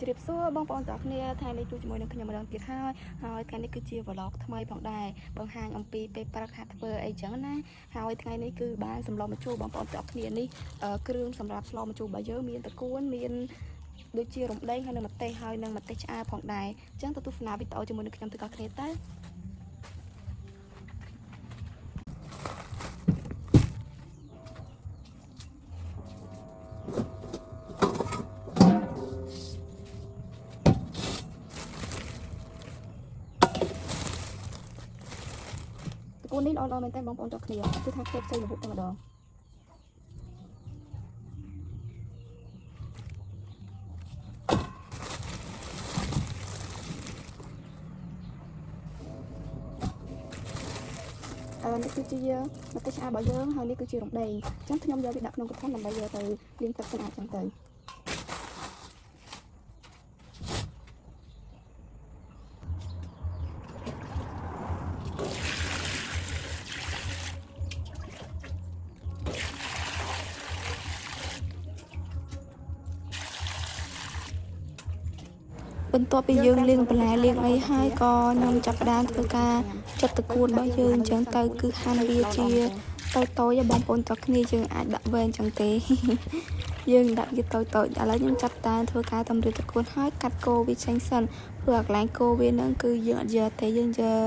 ជម្រាបសួរបងប្អូនទាំងអស់គ្នាថ្ងៃនេះជួបជាមួយនឹងខ្ញុំម្ដងទៀតហើយហើយថ្ងៃនេះគឺជា vlog ថ្មីផងដែរបង្ហាញអំពីពេលព្រឹកហាត់ធ្វើអីចឹងណាហើយថ្ងៃនេះគឺបានសម្លម្ជូរបងប្អូនទាំងអស់គ្នានេះគ្រឿងសម្រាប់ស្លម្ជូររបស់យើងមានតកួនមានដូចជារំដេងហើយនិងម្ទេសហើយនិងម្ទេសឆ្អើរផងដែរអញ្ចឹងទៅទស្សនាវីដេអូជាមួយនឹងខ្ញុំទាំងអស់គ្នាទៅ តកួននេះល្អៗមែនតើបងប្អូនទាំងអស់គ្នាគឺថាគេផ្សេងរហូតតែម្ដង អឺនេះគឺជាម្ទេសឆ្អើររបស់យើងហើយនេះគឺជារំដេងអញ្ចឹងខ្ញុំយកវាដាក់ក្នុងកធំដើម្បីយកទៅលាងទឹកស្អាតអញ្ចឹងទៅបន្ទាប់ពីយើងលាងបន្លែលាងអីហើយក៏ខ្ញុំចាប់ផ្ដើមធ្វើការចិតតកួនរបស់យើងអញ្ចឹងទៅគឺហាន់វាជាតូចតូចៗបងប្អូនទាំងគ្នាយើងអាចដាក់វែងអញ្ចឹងទេ យើងដាក់វាតូចតូចឥឡូវខ្ញុំចាប់ផ្ដើមធ្វើការតម្រៀបតកួនហើយកាត់គោវាចេញសិនព្រោះអាកន្លែងគោវាហ្នឹងគឺយើងអត់យកទេយើងយក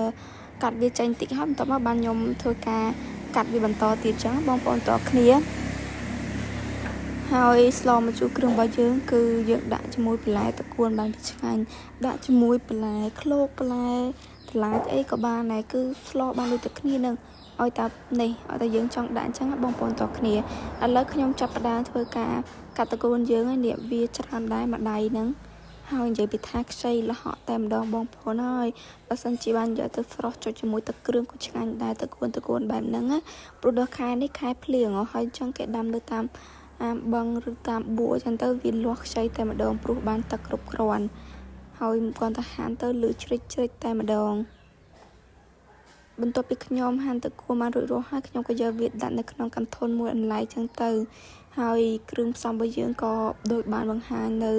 កាត់វាចេញតិចហើយបន្ទាប់មកបានខ្ញុំធ្វើការកាត់វាបន្តទៀតចឹងបងប្អូនទាំងគ្នាហើយស្លម្ជូរគ្រឿងរបស់យើងគឺយើងដាក់ជាមួយបន្លែតកួនបានវាឆ្ងាញ់ដាក់ជាមួយបន្លែឃ្លោកបន្លែបន្លែអីក៏បានដែរគឺស្លបានដូចតែគ្នានឹងឲ្យតានេះឲ្យតែយើងចង់ដាក់អញ្ចឹងបងប្អូនទាំងគ្នាឥឡូវខ្ញុំចាប់ផ្ដើមធ្វើការកាត់តកូនយើងហើយនេះវាច្រើនដែរមួយដៃហ្នឹងហើយនិយាយពីថាខ្ចីលហកតែម្ដងបងប្អូនហើយបើសិនជាបានយកទៅហ្វ្រោះចុចជាមួយទឹកគ្រឿងក៏ឆ្ងាញ់ដែរតកូនតកូនបែបហ្នឹងណាព្រោះដល់ខែនេះខែភ្លៀងហើយអញ្ចឹងគេដាំនៅតាមអាមបឹងឬតាមបួអញ្ចឹងទៅវាលាស់ខ្ចីតែម្ដងព្រោះបានទឹកគ្រប់គ្រាន់ហើយគាត់ទៅហានទៅលឺជ្រិចជ្រិចតែម្ដងបន្ទាប់ពីខ្ញុំហាន់ទឹកគួរបានរួចរាល់ហើយខ្ញុំក៏យកវាដាក់នៅក្នុងកន្ធុនមួយអន្លែងចឹងទៅហើយគ្រឿងផ្សំរបស់យើងក៏ដូចបានបង្ហាញនៅ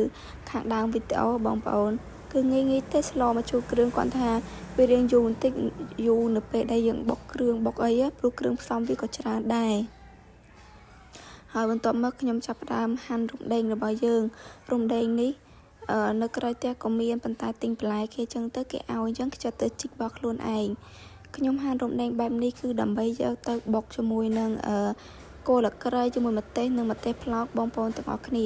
ខាងដើមវីដេអូបងប្អូនគឺងាយងាយទេស្លមកជួគ្រឿងគាត់ថាវារៀងយូរបន្តិចយូរនៅពេលដែលយើងបុកគ្រឿងបុកអីព្រោះគ្រឿងផ្សំវាក៏ច្រើនដែរហើយបន្ទាប់មកខ្ញុំចាប់ផ្ដើមហាន់រំដេងរបស់យើងរំដេងនេះនៅក្រោយផ្ទះក៏មានប៉ុន្តែទិញបន្លែគេចឹងទៅគេឲ្យអញ្ចឹងខ្ជិតទៅជីករបស់ខ្លួនឯងខ្ញុំហាន់រំដេងបែបនេះគឺដើម្បីយកទៅបុកជាមួយនឹងគោលក្រីជាមួយម្ទេសនិងម្ទេសប្លោកបងប្អូនទាំងអស់គ្នា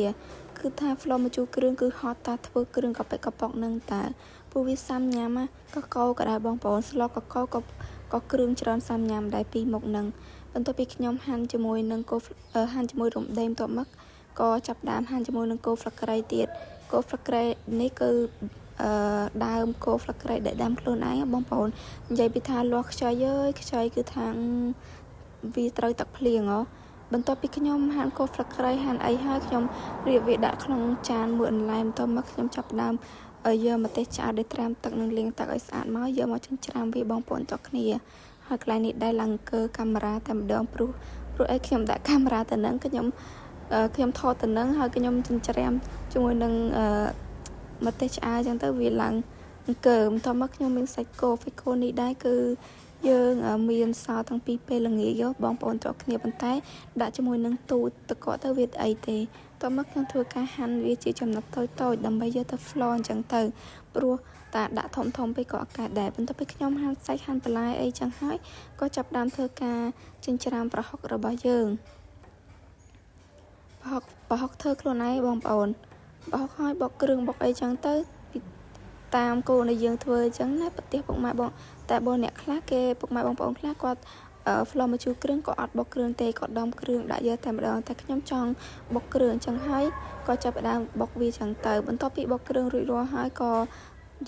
គឺថា flow ម្ជូរគ្រឿងគឺហត់តាធ្វើគ្រឿងកាពិកប៉ុកនឹងតើព្រោះវាសាំញ៉ាំកកោក៏ដែរបងប្អូនស្លកកោក៏ក៏គ្រឿងច្រើនសាំញ៉ាំដែរពីមុខនឹងបន្ទាប់ពីខ្ញុំហាន់ជាមួយនឹងគោហាន់ជាមួយរំដេងបន្ទាប់មកក៏ចាប់ដើមហាន់ជាមួយនឹងគោស្លឹកគ្រៃទៀតគោស្លឹកគ្រៃនេះគឺអឺដើមគោស្លឹកគ្រៃដែលដាំខ្លួនឯងបងប្អូននិយាយពីថាលាស់ខ្ចីអើយខ្ចីគឺថាវាត្រូវទឹកភ្លៀងហ៎បន្ទាប់ពីខ្ញុំហាន់គោស្លឹកគ្រៃហាន់អីហើយខ្ញុំរៀបវាដាក់ក្នុងចានមួយអន្លែងបន្ទាប់មកខ្ញុំចាប់ផ្ដើមយកម្ទេសឆ្អើរដែលត្រាំទឹកនិងលាងទឹកឲ្យស្អាតមកយកមកចិញ្ច្រាំវាបងប្អូនទាំងគ្នាហើយកន្លែងនេះដែរឡើងកើកាមេរ៉ាតែម្ដងព្រោះព្រោះអីខ្ញុំដាក់កាមេរ៉ាទៅនឹងខ្ញុំខ្ញុំថតទៅនឹងហើយខ្ញុំចិញ្ច្រាំជាមួយនឹងម្ទេសឆ្អើរអញ្ចឹងទៅវាឡើងអង្គើបន្ទាប់មកខ្ញុំមានសាច់គោសាច់គោនេះដែរគឺយើងមានសល់តាំងពីពេលល្ងាចបងប្អូនទាំងគ្នាប៉ុន្តែដាក់ជាមួយនឹងទូទឹកកកទៅវាអីទេតមកខ្ញុំធ្វើការហាន់វាជាចំណិតតូចតូចដើម្បីយកទៅ flow អញ្ចឹងទៅព្រោះតាដាក់ធំធំពេកក៏អត់កើតដែរបន្ទាប់ពីខ្ញុំហាន់សាច់ហាន់បន្លែអីចឹងហើយក៏ចាប់ដើមធ្វើការចិញ្ច្រាំប្រហុករបស់យើងប្រហុកប្រហុកធ្វើខ្លួនឯងបងប្អូនប្រហុកហើយបុកគ្រឿងបុកអីចឹងទៅតាមគោលដែលយើងធ្វើអញ្ចឹងណាប្រទេសពុកម៉ែបងតែបើអ្នកខ្លះគេពុកម៉ែបងប្អូនខ្លះគាត់ flow មកជូរគ្រឿងក៏អត់បុកគ្រឿងទេក៏ដំគ្រឿងដាក់យកតែម្ដងតែខ្ញុំចង់បុកគ្រឿងអញ្ចឹងហើយក៏ចាប់ផ្ដើមបុកវាចឹងទៅបន្ទាប់ពីបុកគ្រឿងរួចរាល់ហើយក៏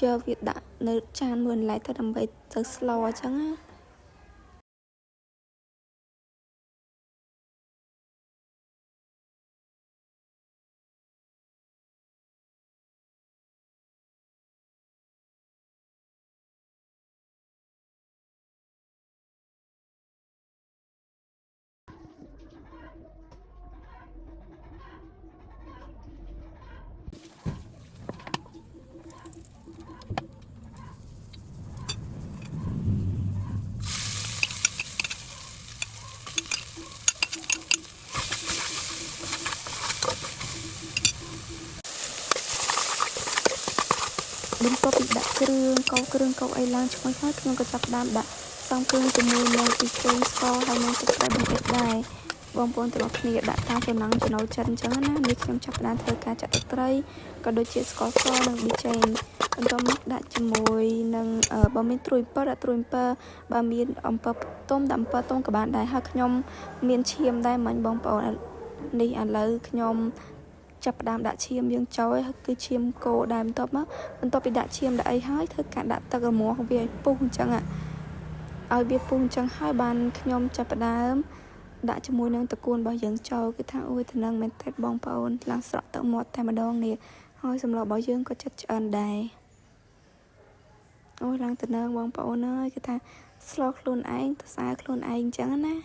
យកវាដាក់នៅចានមួយឡែកទៅដើម្បីទៅស្លអញ្ចឹងណា បន្ទាប់ពីដាក់គ្រឿងកោគ្រឿងកោអីឡើងឈ្ងុយហើយខ្ញុំក៏ចាប់ផ្ដើមដាក់ផ្សំគ្រឿងជាមួយនឹងប៊ីចេងស្ករហើយនិងទឹកត្រីបន្តិចដែរបងប្អូនទាំងអស់គ្នាដាក់តាមចំណង់ចំណូលចិត្តអញ្ចឹងណានេះខ្ញុំចាប់ផ្ដើមធ្វើការចាក់ទឹកត្រីក៏ដូចជាស្ករសនិងប៊ីចេងបន្ទាប់មកដាក់ជាមួយនឹងបើមានត្រួយអំពិលដាក់ត្រួយអំពិលបើមានអំពិលទុំដាក់អំពិលទុំក៏បានដែរហើយខ្ញុំមានឈាមដែរមិញបងប្អូននេះឥឡូវខ្ញុំចាប់ផ្ដើមដាក់ឈាមយើងចូលគឺឈាមគោដែរបន្ទាប់មកបន្ទាប់ពីដាក់ឈាមដាក់អីហើយធ្វើការដាក់ទឹករមាស់វាឲ្យពុះអញ្ចឹងឲ្យវាពុះអញ្ចឹងហើយបានខ្ញុំចាប់ផ្ដើមដាក់ជាមួយនឹងតកួនរបស់យើងចូលគឺថាអូយតំណឹងមែនតើបងប្អូនឡើងស្រក់ទឹកមាត់តែម្ដងនេះហើយសម្លរបស់យើងក៏ចិត្តឆ្អិនដែរអូយឡើងតំណឹងបងប្អូនអើយគឺថាស្លខ្លួនឯងទៅសើខ្លួនឯងអញ្ចឹងណា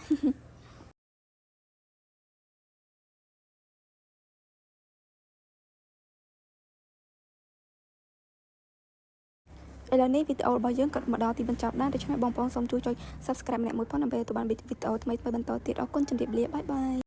ឥឡូវនេះវីដេអូរបស់យើងក៏មកដល់ទីបញ្ចប់ដែរដូច្នេះបងប្អូនសូមជួយចុច Subscribe ម្នាក់មួយផងដើម្បីទទួលបានវីដេអូថ្មីៗបន្តទៀតអរគុណជម្រាបលា bye bye.